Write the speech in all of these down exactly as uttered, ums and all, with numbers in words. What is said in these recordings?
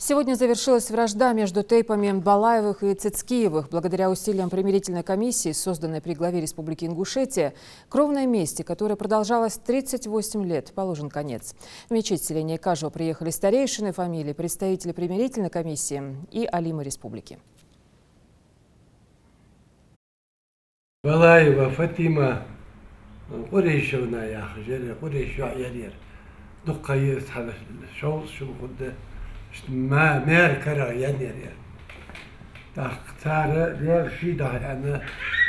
Сегодня завершилась вражда между тейпами Балаевых и Цицкиевых. Благодаря усилиям примирительной комиссии, созданной при главе Республики Ингушетия, кровной мести, которая продолжалась тридцать восемь лет, положен конец. В мечеть селения Кажево приехали старейшины фамилии, представители примирительной комиссии и алимы республики. Балаева Фатима, Къурейшевна яхаш яр ер, Къурейш йоӀ яр ер. Дукха еза хьала шовзткъа шу хургда, ишта ма-, маьра карагӀ яр ер. ТӀаккха цар Даьла ший духьа аьнна,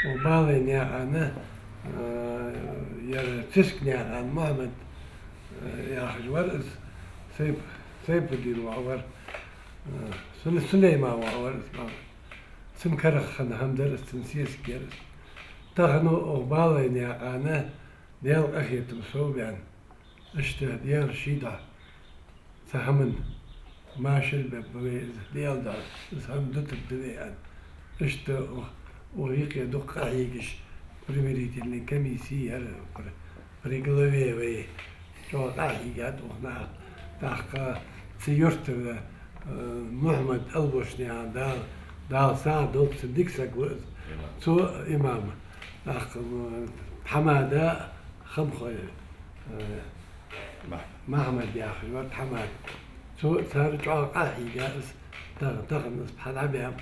укх Балаева наькъан, э, ер Циска наькъан Мухьмад, э, яхаш вар из, Сайп-, Сайпудин воӀ вар, э, Сул-, Сулейма воӀ вар из. Цун карагӀ хинна хӀама дар из, цун сесаг яр из. Тахан укх Балаева наькъан Даьла къахетам совбаьнна, ишта Даьла ший духьа цу хӀаман машар бергба вай из, Даьла духьа из хӀама дутаргда вай аьнна. Ишта укх, укх юкъе дукха къахьегаш примирительни комисси яр, при, при главе вай. ЧӀоагӀа къахьийгад укх наха. ТӀаккха цу юртара, э, Мухьмад Албошнаькъан, Дала, Дала сагӀа долда, цун дика саг ва из. Имам. Цо имам. ТӀаккха, м, Хьамада Хамхой, э, Махьмад. Махьмад яхаш вар Хьамада. Цо, цар чӀоагӀа къахьийга из, тахан, тахан из пхьа дӀабаьб.